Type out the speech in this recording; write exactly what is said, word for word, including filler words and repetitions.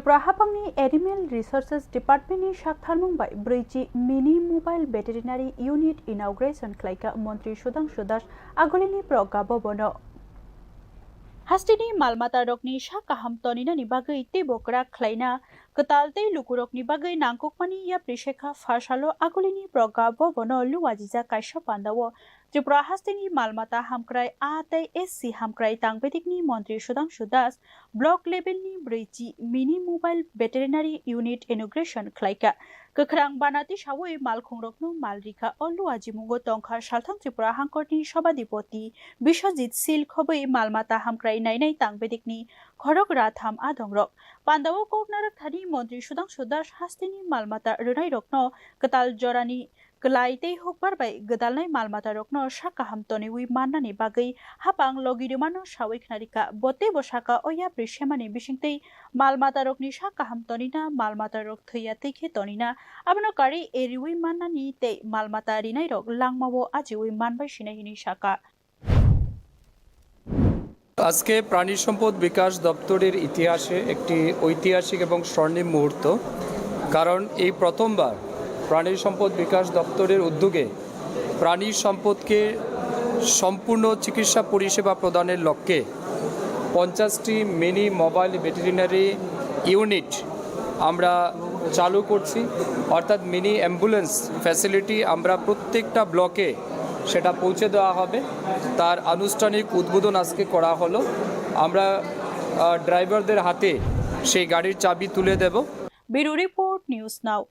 Tripura haphangni Animal Resources Department ni saktharmung bai brwichi mini mobile veterinary unit inauguration khlaikha Montri Sudhangshu Das Agulini Progga Bhavan o. Hasteni malmatarokni sak kaham toninani bagwi teibo kwrak khlaina, kwtal tei lukurokni bagwi nangkukmani yapri sekha pha salo Agulini Progga Bhavan o luajijak kaisa pandao Tripura hasteni malmata hamkrai A tei S C hamkrai tangbedigni Montri Sudhangshu Das block level ni brwichi mini mobile veterinary unit inauguration khlaikha. Kwkhrang bana tisawi malkhungrokno mal rikha. O luajimungo tongkha Salthang Tripura hangkorni Sabadipoti Biswajit Sil khobwi malmata hamkrai nainai tangbedigni khorok ratham adongrok. Pandao kok narak thani Montri Sudhangshu Das hasteni malmata rwnairokno kwtal jorani kwlai tei hukbar bai gwdalnai malmatarokno sak kaham toniwi mannani bagwi haphang logi rwmano sawi khnarikha. Bo teibo saka o yapri semani bisingtwi malmatarokni sak kaham tonina, malmatarok thwiya twi khe tonina, abono karwi eriwi mannani tei malmata rinairok langmao ajiwi manbai sinai hwnwi saka. আজকে প্রাণী সম্পদ বিকাশ দপ্তরের ইতিহাসে একটি ঐতিহাসিক এবং স্বর্ণিম মুহূর্ত, কারণ এই প্রথমবার প্রাণী সম্পদ বিকাশ দপ্তরের উদ্যোগে প্রাণী সম্পদকে সম্পূর্ণ চিকিৎসা পরিষেবা প্রদানের লক্ষ্যে পঞ্চাশটি মিনি মোবাইল ভেটেরিনারি ইউনিট আমরা চালু করছি, অর্থাৎ মিনি অ্যাম্বুলেন্স ফ্যাসিলিটি আমরা প্রত্যেকটা ব্লকে সেটা পৌঁছে দেওয়া হবে। তার আনুষ্ঠানিক উদ্বোধন আজকে করা হলো। আমরা, আহ, ড্রাইভারদের হাতে সেই গাড়ির চাবি তুলে দেব। Bureau Report, News Now.